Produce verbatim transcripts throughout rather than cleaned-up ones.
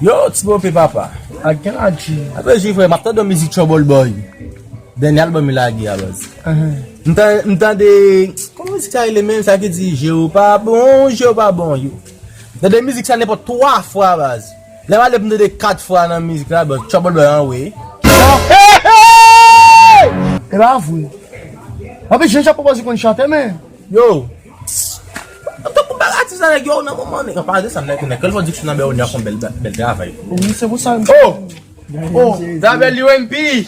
Yo, Ti Pope papa. Ak gen la G. Apre G frè, m ap tande yon mizik Trouble Boy. Dènye album li lage a baz. M tan- m tande, kòman mizik sa rele menm, sa ki di je w pa bon, je w pa bon yo. M tande mizik sa nenpòt twa fwa baz. Lè m ale pou m tande kat fwa nan mizik la baz, Trouble Boy anwe. E pa vre. Anpil jan Chapo Boss konn chante men. Yo. Tankou bèl atis la nèg yo nan moman nèg an pa de sa nèg nèg kèl fò diksyon nan bèl nèg fè bèl bèl travay. Wi se pou sa. Oh. Oh. Travay U M P.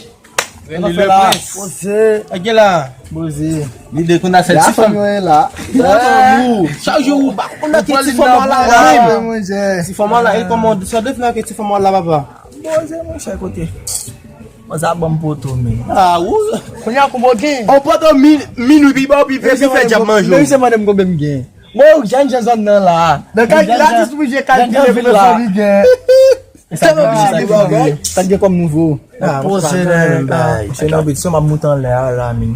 Rene le prince. Poze. Ake la. Poze. Li de konn a sèl ti fanm. Yo la. Chak jou ou pa konn ke ti fanm la la. Ti fanm la e kòman sa de fè ke ti fanm la papa. Poze monchè kote. Mwen sa banm poto men. Ah ou. Kounye a konbo gen. On poto min minwi pi ba ou pi fè pi fè djab manje. Men se mande m konbyen m gen. Mwen ou jan jan zòn nan la. Nan kay la ti sou je kay ki le fanmi gen. Sa mwen oblije de bagay. Sa gen kòm nouvo. Ah, poze nèg. Se nan bit se m ap moute anlè a la min.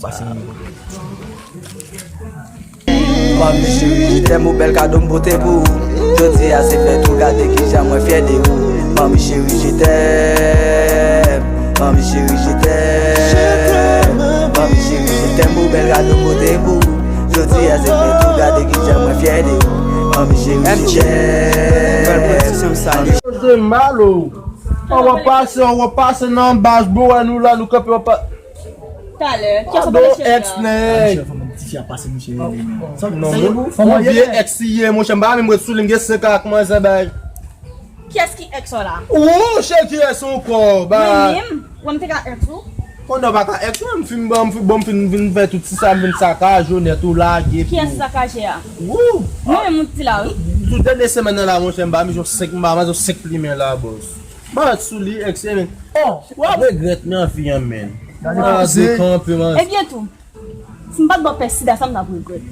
Pase. Manmi cheri, je t'aime, ou bèl kado m pote pou ou. Jodi a se fèt ou, gade kijan mwen fyè de ou. Manmi cheri, je t'aime. Manmi cheri, je t'aime. Manmi cheri, je t'aime, ou bèl kado m pote pou ou. Jodi a se fèt ou, gade kijan mwen fyè de ou. Manmi cheri, je t'aime. Se malo. An w ap pase, an w ap pase nan baz, bro, wè nou la, nou kanpe, w ap pa- Talè. Kiyès w ap pale cheri a? Ex nèg. Ti fi a pase misye rele men. Non, mon vye ex li ye, monchè, m pa menm ret sou li, m gen senk an ak manzè bay. Kiyès ki ex w la? Ou, cheri, ki ex ankò, bay. Mwen menm, wè m te ka ex ou? Konnen w pa ka ex mwen, m fin ban, m fin bon, m fin vin fè tout ti sa, m vin sakaje w nèt ou lage tou. Kiyès sakaje a? Ou. Mwen menm ou di la wi. Tout dènye semèn nan la, monchè, m pa menm jwenn senk, m pa menm jwenn senk plimen la, bòs. Bat sou li, ex, men. Oh, w ap regrèt men anvi an men. Gade kanpe, man. Ebyen tou, si m pa t ba w pès sida sa m t ap regrèt.